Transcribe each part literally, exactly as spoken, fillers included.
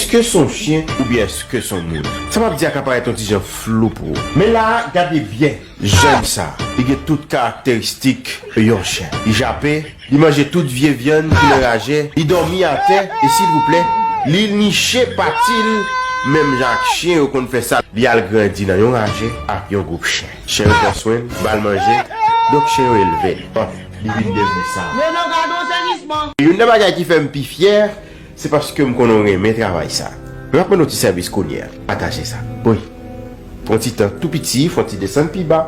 Èske se yon chen oubyen èske se yon moun? Sa m ap di a ka parèt yon ti jan flou pou ou. Men la a, gade byen. Jèn sa, li gen tout karakteristik yon chen. Li jape, li manje tout vye vyann ki nan raje, li dòmi atè, e silvouplè, li niche pati l menm jan ak chen yo konn fè sa. Li al grandi nan yon raje ak yon gwoup chen. Chen yo pran swen l, ba l manje, donk chen yo elve l. Bon, li vin devni sa. Youn nan bagay ki fè m pi fyè, se paske m konnen w renmen travay sa. M ap mande w ti sèvis kounye a. Pataje sa. Wi. Pran ti tan tou piti, fè yon ti desann pi ba,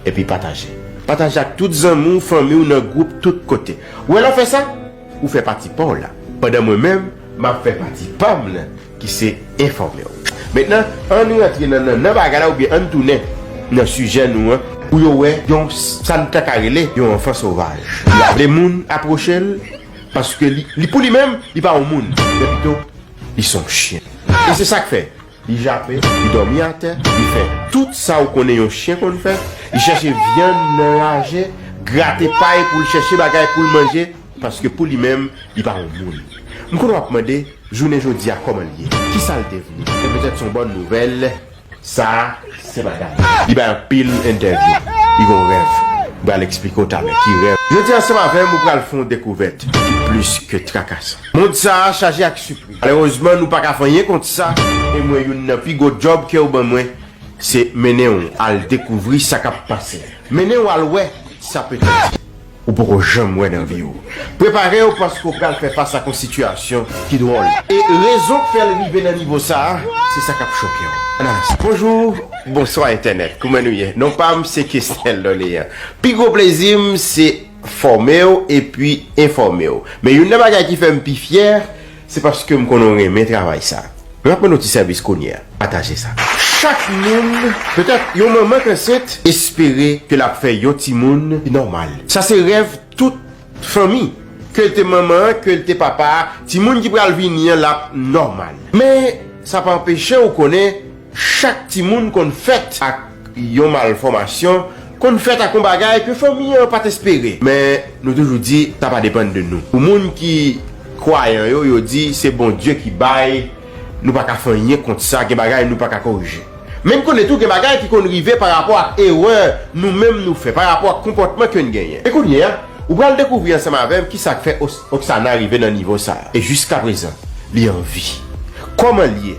epi pataje. Pataje ak tout zanmi w, fanmi w, nan gwoup, tout kote. Ou wè lè w fè sa, ou fè pati pa w la. Pandan mwen menm, m ap fè pati pa m nan, ki se enfòme w. Mentnan, ann rantre nan, nan, nan bagay la, oubyen ann tounen nan sijè nou an, pou yo wè yon, sa n ta ka rele yon anfan sovaj. Li pa vle moun apwoche l, paske li, li pou li menm, li pa yon moun. Men pito, li se yon chen. E se sa k fè, li jape, li dòmi atè, li fè tout sa ou konnen yon chen konn fè, li chèche vyann nan raje, grate pay pou l chèche bagay pou l manje, paske pou li menm, li pa yon moun. M konnen w ap mande, jounen jodi a, kòman l ye? Kisa l devni? E petèt se yon bòn nouvèl. Sa a, se bagay. Li bay anpil entèvyou. Li gen yon rèv. M pral eksplike w talè ki rèv. Jodi a, ansanm avè m, ou pral fè yon dekouvèt ki plis ke trakasan. Mond sa a chaje ak sipriz. Malerezman, nou pa ka fè anyen kont sa. E mwen, youn nan pi gwo djòb ke yo ban mwen, se mennen w al dekouvri sa k ap pase. Mennen w al wè sa petèt ou poko janm wè nan vi w. Prepare w paske w pral fè fas ak yon sitiyasyon ki dwòl. E rezon k fè l rive nan nivo sa a, se sa k ap choke w. Ann avanse. Bonjou, bonswa entènèt. Kouman nou ye? Non pa m se Kesnel Dolean. Pi gwo plezi m se fòme w epi enfòme w. Men youn nan bagay ki fè m pi fyè, se paske m konnen w renmen travay sa. M ap mande w ti sèvis kounye a. Pataje sa. Chak moun, petèt yon manman k ansent, espere ke l ap fè yon timoun ki nòmal. Sa se rèv tout fanmi. Ke l te manman an, ke l te papa a, timoun ki pral vini an, l ap nòmal. Men, sa pa anpeche w konnen chak timoun konn fèt ak yon malfòmasyon, konn fèt ak yon bagay ke fanmi an pa t espere. Men, nou toujou di, sa pa depann de nou. Pou moun ki kwayan yo, yo di se Bondye ki bay, nou pa ka fè anyen kont sa, gen bagay nou pa ka korije. Men n konnen tou gen bagay ki konn rive pa rapò ak erè nou menm nou fè, pa rapò ak konpòtman ke n genyen. E kounye a, ou pral dekouvri ansanm avè m kisa k fè Os-, Oksana rive nan nivo sa a. E jiskaprezan, li an vi. Kòman l ye?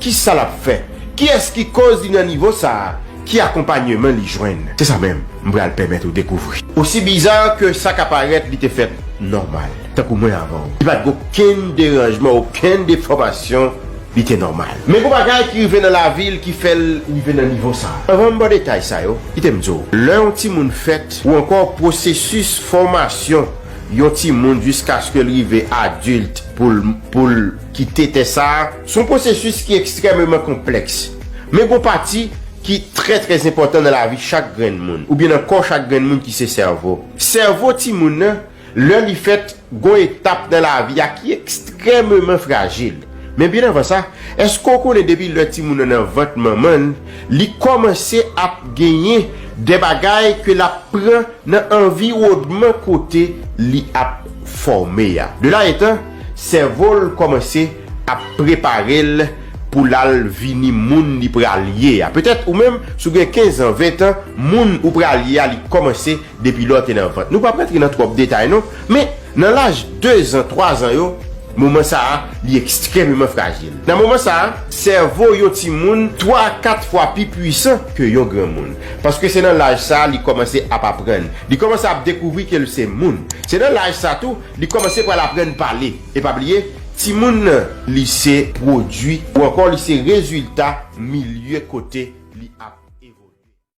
Kisa l ap fè? Kiyès ki koz li nan nivo sa a? Ki akonpanyeman li jwenn? Se sa menm, m pral pèmèt ou dekouvri. Osi biza ke sa ka parèt, li te fèt nòmal, tankou mwen avan w. Li pa t gen okenn deranjman, okenn defòmasyon, li te nòmal. Men gon bagay ki rive nan lavi l ki fè l rive nan nivo sa a. Anvan m ba w detay sa yo, kite m di w, lè yon timoun fèt, ou ankò pwosesis fòmasyon yon timoun jiskaske l rive adilt pou l, pou l kite tè sa a, se yon pwosesis ki ekstrèmeman konplèks. Men gon pati ki trè, trè enpòtan nan lavi chak grenn moun, oubyen nan kò chak grenn moun ki se sèvo. Sèvo timoun nan, lè li fèt, gon etap nan lavi a ki ekstrèmeman frajil. Men byen anvan sa, èske w konnen depi lè timoun nan nan vant manman l, li kòmanse ap genyen de bagay ke l ap pran nan anviwònman kote li ap fòme a? De la etan, sèvo l kòmanse ap prepare l pou l al vini moun li pral ye a. Petèt ou menm, si w gen kenz an, ven an, moun ou pral ye a, li kòmanse depi lè w te nan vant. Nou p ap rantre nan twòp detay non, men nan laj de zan, twa zan yo, moman sa a, li ekstrèmeman frajil. Nan moman sa a, sèvo yon timoun twa, kat fwa pi pwisan ke yon granmoun. Paske se nan laj sa a li kòmanse ap aprann. Li kòmanse ap dekouvri ke l se moun. Se nan laj sa tou, li kòmanse pral aprann pale. E pa bliye, timoun nan, li se pwodui, ou ankò li se rezilta milye kote li ap